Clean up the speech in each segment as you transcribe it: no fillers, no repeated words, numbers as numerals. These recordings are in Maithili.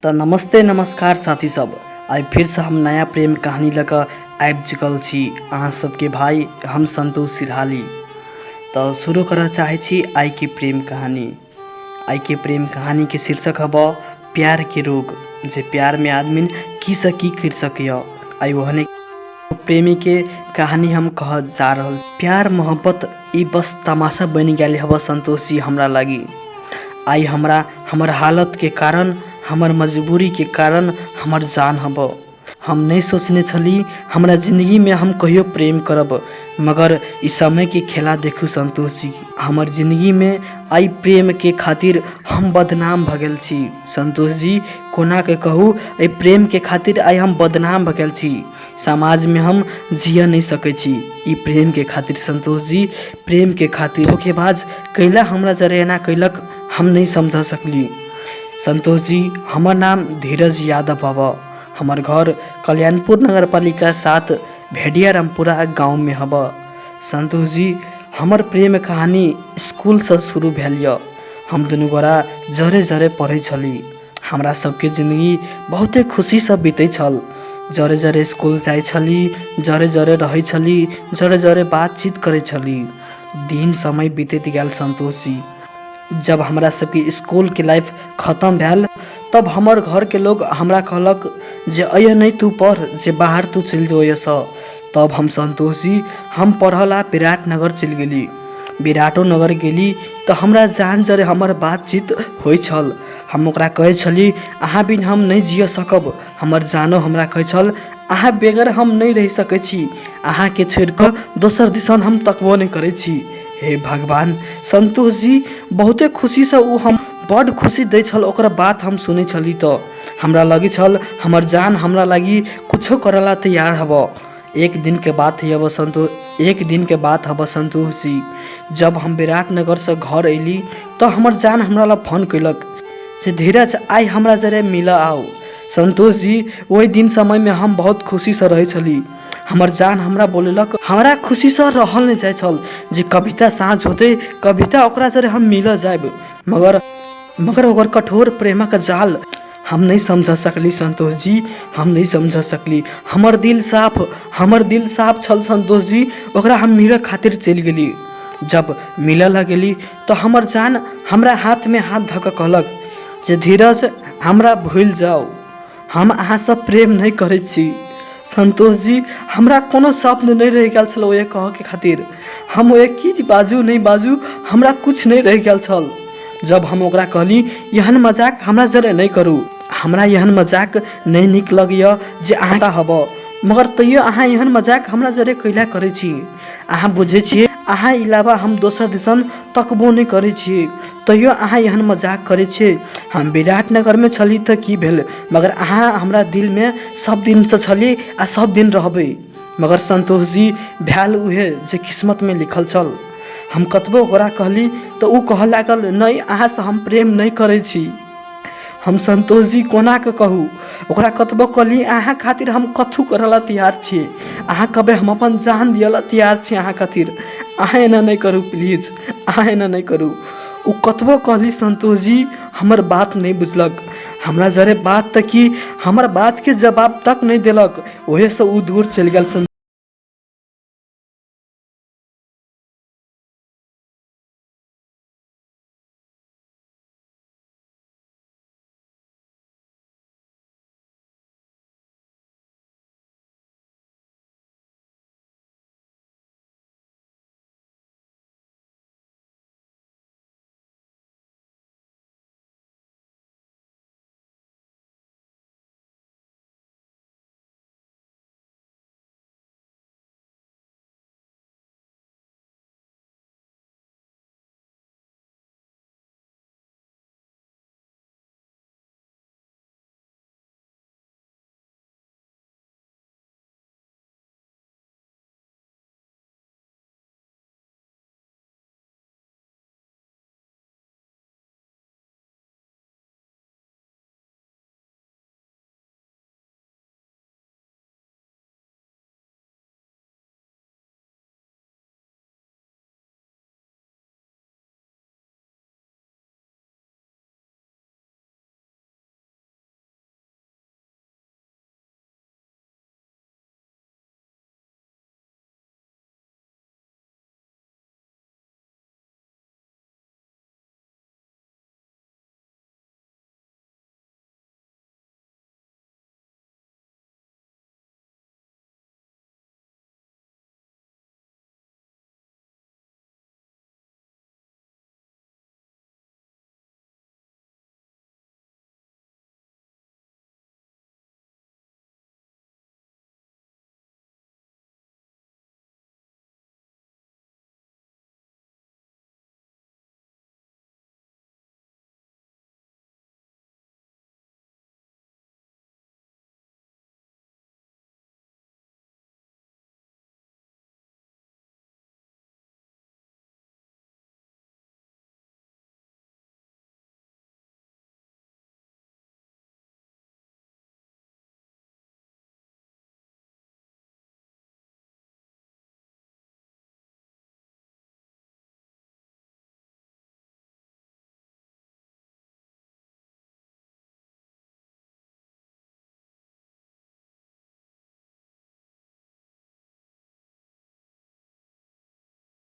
तऽ नमस्ते नमस्कार साथी सब, आइ फेरसँ हम नया प्रेम कहानी लऽ कऽ आबि चुकल छी। अहाँ सबके भाई हम संतोष सिरहाली। तऽ शुरू करऽ चाहै छी आइके प्रेम कहानी। आइके प्रेम कहानीके शीर्षक हबऽ प्यारके रोग, जे प्यारमे आदमी की सँ की करि सकैए। आइ ओहने प्रेमीके कहानी हम कहऽ जा रहल। प्यार मोहब्बत ई बस तमाशा बनि गेल हबऽ संतोष जी हमरा लागी। आइ हमरा हमर हालतके कारण, हमर मजबूरीके कारण हमर जान हबऽ। हम नहि सोचने छली हमरा जिन्दगीमे हम कहियो प्रेम करब, मगर ई समयके खेला देखू संतोष जी, हमर जिन्दगीमे आइ प्रेमके खातिर हम बदनाम भऽ गेल छी। संतोष जी कोनाके कहू, एहि प्रेमके खातिर आइ हम बदनाम भऽ गेल छी। समाजमे हम जिय नहि सकै छी ई प्रेमके खातिर। संतोष जी प्रेमके खातिर धोखेबाज कैला हमरा जरे एना कैलक, हम नहि समझ सकली। संतोष जी हमर नाम धीरज यादव हब। हमर घर कल्याणपुर नगरपालिका 7 भेडिया रामपुरा गाँवमे हब। संतोष जी हमर प्रेम कहानी स्कूलसँ शुरू भेल यऽ। हम दुनू गोरा जरे जरे पढ़ै छली। हमरा सबके जिन्दगी बहुते खुशीसँ बीतै छल। जरे जरे स्कूल जाइ छली, जरे जरे रहै छली, जरे जरे बातचीत करै छली। दिन समय बीतैत गेल संतोष जी। जब हमरा सबके स्कूलके लाइफ खतम भेल तब हमर घरके लोग हमरा कहलक जे अइह नहि तू पढ़, जे बाहर तू चलि जो एहिसँ। तब हम संतोष जी हम पढ़ऽ ला विराटनगर चलि गेली। विराटो नगर गेली तऽ हमरा जान जरे हमर बातचीत होइ छल। हम ओकरा कहै छली अहाँ बिन हम नहि जिय सकब। हमर जानो हमरा कहै छल अहाँ बगैर हम नहि रहि सकै छी, अहाँके छोड़िकऽ दोसर दिसन हम तकबो नहि करै छी। हे भगवान संतोष जी बहुते खुशीसँ ओ हम बड्ड खुशी दै छल। ओकर बात हम सुनै छली तऽ हमरा लगै छल हमर जान हमरा लागि कुछो करऽ ला तैयार हबऽ। एक दिनके बात हबऽ संतोष, एक दिनके बात हबऽ संतोष जी, जब हम विराटनगरसँ घर अयली तऽ हमर जान हमरा लग फोन कयलक जे धीरज आइ हमरा जरे मिलऽ आउ। संतोष जी ओहि दिन समयमे हम बहुत खुशीसँ रहै छली। हमर जान हमरा बोलेलक, हमरा खुशीसँ रहल नहि जाइ छल जे कविता साँझ होतै कविता ओकरा जरे हम मिलऽ जायब। मगर मगर ओकर कठोर प्रेमक जाल हम नहि समझ सकली संतोष जी, हम नहि समझ सकली। हमर दिल साफ, हमर दिल साफ छल संतोष जी। ओकरा हम मिलऽ खातिर चलि गेली। जब मिलऽ लगली तऽ हमर जान हमरा हाथमे हाथ धऽ कऽ कहलक जे धीरज हमरा भूलि जाउ, हम अहाँसँ प्रेम नहि करै छी। संतोष जी हमरा कोनो शब्द नहि रहि गेल छल ओहि कहऽके खातिर। हम ओहि की बाजू नहि बाजू हमरा किछु नहि रहि गेल छल। जब हम ओकरा कहली एहन मजाक हमरा जरे नहि करू, हमरा एहन मजाक नहि नीक लगैए जे अहाँ हबऽ, मगर तैयो अहाँ एहन मजाक हमरा जरे कैला करै छी? अहाँ बुझै छियै अहाँ अलावा हम दोसर दिसन तकबो नहि करै छी, तैयो अहाँ एहन मजाक करै छियै। हम विराटनगरमे छली तऽ की भेल, मगर अहाँ हमरा दिलमे सब दिनसँ छली आ सब दिन रहबै। मगर संतोष जी भेल उहे जे किस्मतमे लिखल छल। हम कतबो ओकरा कहली तऽ ओ कहऽ लागल नहि अहाँसँ हम प्रेम नहि करै छी। हम संतोष जी कोना कऽ कहू, ओकरा कतबो कहली अहाँ खातिर हम कथू करऽ ला तैयार छी, अहाँ कहबै हम अपन जान दिअ ला तैयार छी अहाँ खातिर, अहाँ एना नहि करू प्लीज, अहाँ एना नहि करू। ओ कतबो कहली संतोष जी हमर बात नहि बुझलक। हमरा जरे बात तऽ की हमर बातके जवाब तक नहि देलक। ओहेसँ ओ दूर चलि गेल।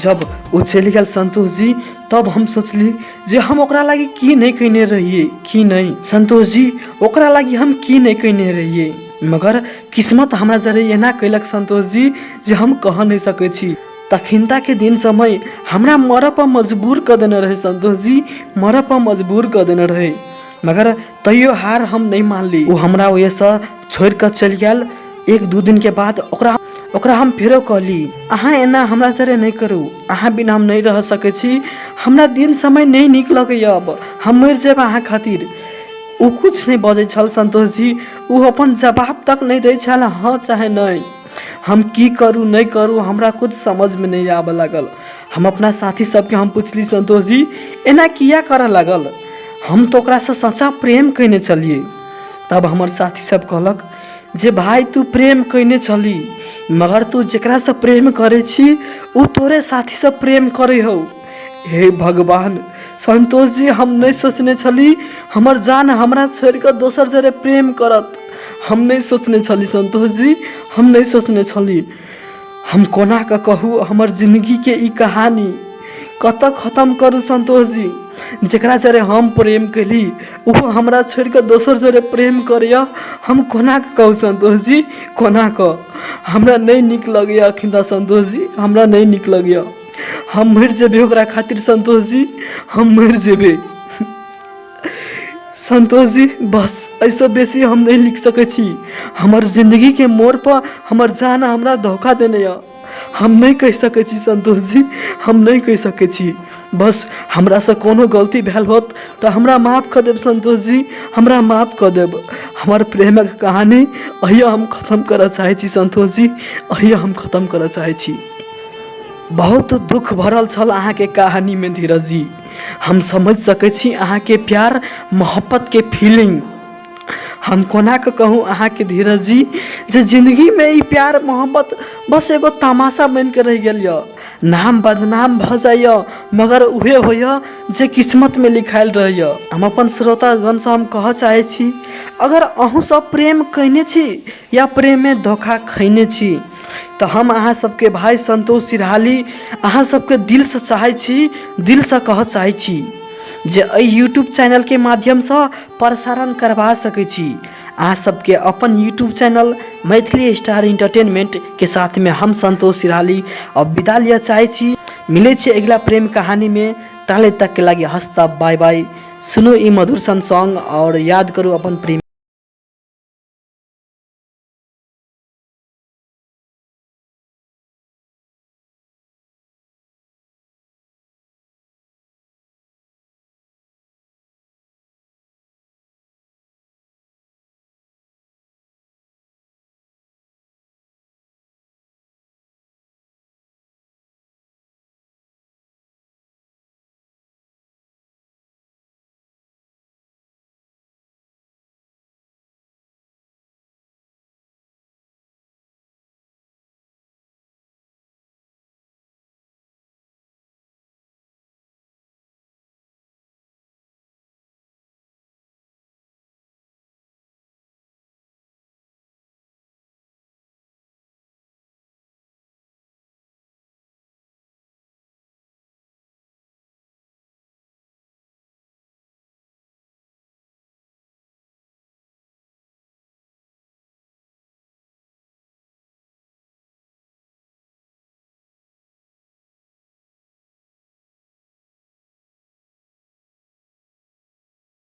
जब ओ चलि गेल संतोष जी, तब हम सोचली जे हम ओकरा लागि की नहि कयने रहियै, की नहि संतोष जी, ओकरा लागि हम की नहि कयने रहियै, मगर किस्मत हमरा जरे एना कयलक संतोष जी जे हम कह नहि सकै छी। तखिनताके दिन समय हमरा मरऽ पर मजबूर कऽ देने रहै संतोष जी, मरऽ पर मजबूर कऽ देने रहै, मगर तैयो हार हम नहि मानली। ओ हमरा ओहिसँ छोड़ि कऽ चलि गेल। एक दू दिनके बाद ओकरा ओकरा हम फेरो कहली, अहाँ एना हमरा जरे नहि करू, अहाँ बिना हम नहि रह सकै छी, हमरा दिन समय नहि नीक लगैए, अब हम मरि जायब अहाँ खातिर। ओ किछु नहि बजै छल संतोष जी, ओ अपन जवाब तक नहि दै छल, हँ चाहे नहि। हम की करू नहि करू हमरा कुछ समझमे नहि आबऽ लागल। हम अपना साथी सबके हम पुछली, संतोष जी एना किया करऽ लागल, हम तऽ ओकरासँ सच्चा प्रेम कयने छलियै। तब हमर साथी सब कहलक जे भाय तू प्रेम कयने छली, मगर तू जकरासँ प्रेम करै छी ओ तोरे साथीसँ प्रेम करै हौ। हे भगवान संतोष जी, हम नहि सोचने छली हमर जान हमरा छोड़ि कऽ दोसर जरे प्रेम करत। हम नहि सोचने छली संतोष जी, हम नहि सोचने छली। हम कोना कऽ कहू हमर जिन्दगीके ई कहानी कतऽ खतम करू संतोष जी। जकरा जरे हम प्रेम केली ओहो हमरा छोड़ि कऽ दोसर जरे प्रेम करैए, हम कोना कऽ कहू संतोष जी, कोना कऽ। हमरा नहि नीक लगैए अखिन्दा संतोष जी, हमरा नहि नीक लगैए। हम मरि जेबै ओकरा खातिर संतोष जी, हम मरि जेबै संतोष जी। बस एहिसँ बेसी हम नहि लिख सकै छी। हमर जिन्दगीके मोड़पर हमर जान हमरा धोखा देने यऽ, हम नहि कहि सकै छी संतोष जी, हम नहि कहि सकै छी। बस हमरासँ कोनो गलती भेल होत तऽ हमरा माफ कऽ देब संतोष जी, हमरा माफ कऽ देब। हमर प्रेमक कहानी अहिया हम खतम करऽ चाहै छी संतोष जी, अहिया हम खतम करऽ चाहै छी। बहुत दुख भरल छल अहाँके कहानीमे धीरज जी। हम समझ सकै छी अहाँके प्यार मोहब्बतके फीलिंग। हम कोना कऽ कहूँ अहाँके धीरज जी जे जिन्दगीमे ई प्यार मोहब्बत बस एगो तमाशा बनि कऽ रहि गेल यऽ। नाम बदनाम भऽ जाइए मगर उहे होइए जे किस्मतमे लिखायल रहैए। हम अपन श्रोतागणसँ हम कहऽ चाहै छी, अगर अहूँ सब प्रेम कयने छी या प्रेममे धोखा खयने छी तऽ हम अहाँ सबके भाय संतोष सिरहाली अहाँ सबके दिलसँ चाहै छी, दिलसँ कहऽ चाहै छी जे एहि यूट्यूब चैनलके माध्यमसँ प्रसारण करबा सकै छी। अहाँ सबके अपन यूट्यूब चैनल मैथिली स्टार एंटरटेनमेंटके साथमे हम संतोष सिरहाली अब विदा लिअ चाहै छी। मिलै छी अगिला प्रेम कहानीमे, ताले तकके लागि हस्ता बाय बाय। सुनू ई मधुर सन सॉन्ग और याद करू अपन प्रेम।